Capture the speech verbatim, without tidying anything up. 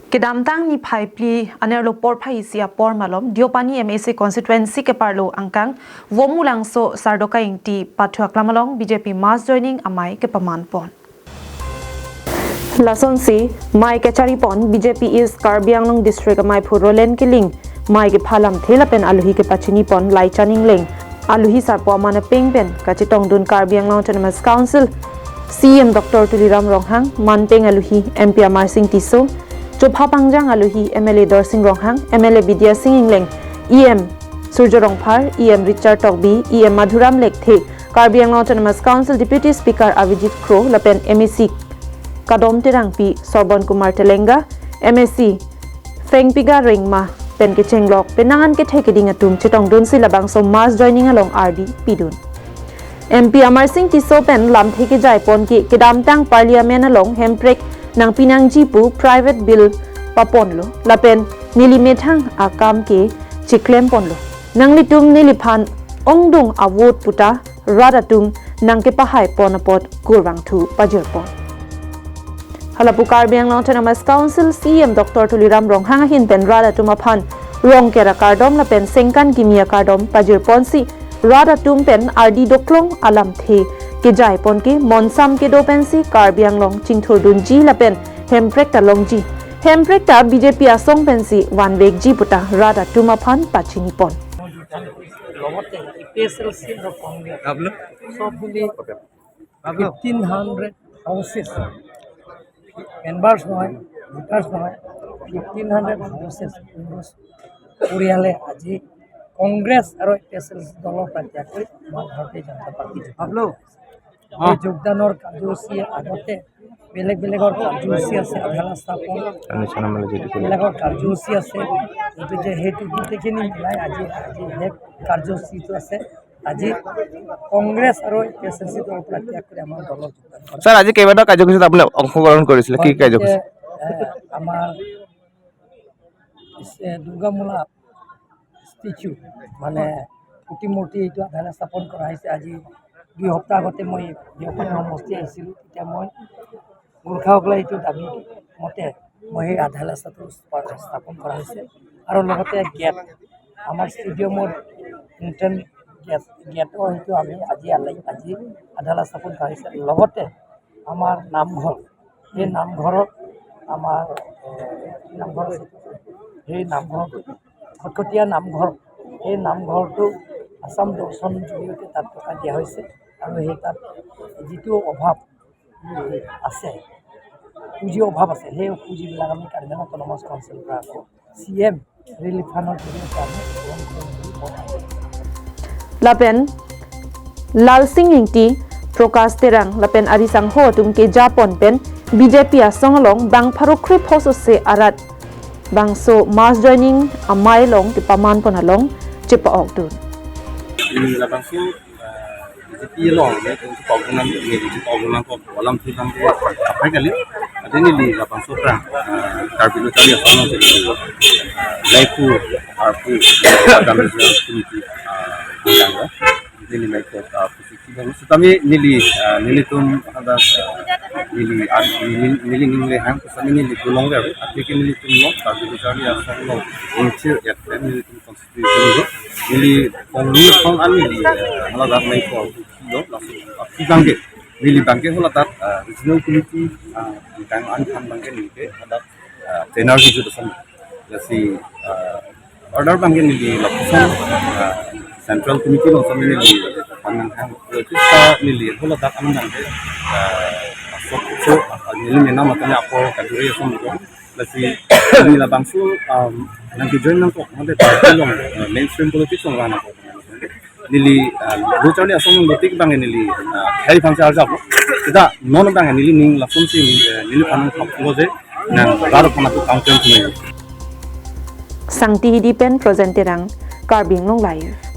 Kedamtang niphai phli anerlo porphai isi apor malom Deopani M A C constituency keparlo angkang Vomu Langso Sardoka Ingti pathu aklam along B J P mass joining amei kepaman pon. Lasonsi mei kechari pon B J P East Karbi Anglong District ameiphu Roland Killing mei kepha lamthe lapen alohi kepachini pon Laichan Engleng, alohi sarpo aman apeng pen kachetongdun Karbi Anglong Autonomous Council C E M Doctor Tuliram Ronghang, manpeng alohi M P Amarsing Tisso, chopha pangjang alohi M L A Dorsing Ronghang, M L A Bidya Sing Engleng, E M Surjya Rongphar, E M Richard Tokbi, E M Madhuram Lekthe, Karbi Anglong Autonomous Council Deputy Speaker Avijit Kro lapen M A C Kadom Terangpi, Sorbon Kumar Telenga, M A C Fengpiga Rengma pen kechenglok penang an kethe keding atum chetongdunsi labangso mass joining along ardi pidun. M P Amarsing Tisso pen lamthe kejai pon ke kedamtang Parliament along hemprek nangpi nangji pu private bill paponlo lapen neli methang akam ke chiklem ponlo. Nanglitum neliphan ongdung a-vote puta rat atum nangkepahai pon apot kurvangthu pajir pon. Halapu Karbi Anglong Autonomous Council C E M Doctor Tuliram Ronghang ahin pen rat atum aphan Rongker akardom lapen Sengkan Kimi akardom pajir ponsi rat atum pen ardi doklong alamthe kejai pon ke monsam kedo pensi Karbi Anglong chingthurdunji lapen hemprek ta longji. Hemprek ta B J P asong pensi vanvekji puta rat atum aphan pachini pon. লগতে A P H L চি আৰু কংগ্ৰেছ, সব মিলি fifteen hundred houses, members নহয়, ভোটাৰ্ছ নহয়, fifteen hundred houses পৰিয়ালে আজি কংগ্ৰেছ আৰু A P H L চি দলৰ পৰা ত্যাগ কৰি আমাৰ ভাৰতীয় জনতা পাৰ্টি যোগদান কৰিছে। এই যোগদানৰ কাৰ্যসূচী আগতে বেলেগ বেলেগৰ কাৰ্যসূচী আছে, আধাৰ স্থাপন, বেলেগৰ কাৰ্যসূচী আছে। গতিকে সেইটো গোটেইখিনি মিলাই আজি, আজি শেষ কাৰ্যসূচীটো আছে। আজি কংগ্ৰেছ আৰু এ পি এইচ এল চি দলৰ পৰা ত্যাগ কৰি আমাৰ দলত যোগদান কৰে। ছাৰ, আজি কেইবাটাও কাৰ্যসূচীত আপুনি অংশগ্ৰহণ কৰিছিলে, কি হয়, কাৰ্যসূচী? গতিকে, এ, আমাৰ পিছে দুৰ্গা মূলা ষ্টেচু, মানে প্ৰতিমূৰ্তি এইটো আধাৰ স্থাপন কৰা হৈছে। আজি দুই সপ্তাহ আগতে মই দেওপানী সমষ্টি আহিছিলোঁ, তেতিয়া মই গোৰ্খাসকলে এইটো দাবী মতে মই সেই আধাৰ ৰাস্তাটো স্থাপন কৰা হৈছে। আৰু লগতে গেট, আমাৰ ষ্টেডিয়ামৰ এণ্ট্ৰেন্স গেট, গেটৰ সেইটো আমি আজি আলাই-, আজি আধাৰ স্থাপন কৰা হৈছে। লগতে আমাৰ নামঘৰ, সেই নামঘৰত আমাৰ, এ, কি নামঘৰ আছে? সেই নামঘৰটো, খটখটীয়া নামঘৰ, সেই নামঘৰটো আছাম দৰ্শন জৰিয়তে তাত টকা দিয়া হৈছে। আৰু সেই তাত যিটো অভাৱ আছে, পুঁজিৰ অভাৱ আছে, সেই পুঁজিবিলাক আমি কাৰ্বি আংলং অট'নমাছ কাউন্সিলৰ পৰা আকৌ চি এম ৰিলিফ ফাণ্ডৰ জৰিয়তে আমি পূৰণ কৰিম বুলি মই আশা কৰিছোঁ। Lapen Lalsing Ingti, Prakash Terang lapen arisangho atum keja pon pen B J P asong along bang pharo kre phos ose arat bangso mass joining amei along kepaman pon along chepa-okdun. Neli labangso, ah, B J P along, ya, kung si pok gunam, ya, kung si pok gunam kok alamthe abang ke apai kali. Ade neli labangso prang, ah, Karbi Lo Charli Asong along si, ah, laikhu, arpu, ah, Karbi Lo Charli Asong si, ah, gunam, ya. Neli laikhu, ah, Sitame neli, ah, nelitum hadak, ah, neli, ah, neli, neli ning le hang, sitame neli dolong le, api ke nelitum lo, Karbi Lo Charli Asong along, ingchir, ya, nelitum constituency lo, neli, kong ni kong an neli, ah, hala dak nai kong lo, laso, api abang ke, neli abang ke hala dak, ah, regional committee, ah, tang an tang abang ke neli ke, hadak, ah, trainer ke juta sam, lasi, ah, order abang ke neli lapuson, ah, Central Committee along sitame neli panang hang, kita neli hala dak anang abang ke, ah, sok, sok, ah, neli mena matanya apor kaduri asam itu. Lasi neli labangso, um, nangkejoin nangkok, mate party along, ah, mainstream politics along ra nangkok. Neli, ah, Lo Charli Asong along dotik abang neli, ah, hai phang charge up. Kita non abang neli ning langsung si neli, ah, neli panang thap lo je, nang raro panang tu kang pen tu. Sangti Hidi pen Frozen Terang, Karbi Anglong Live.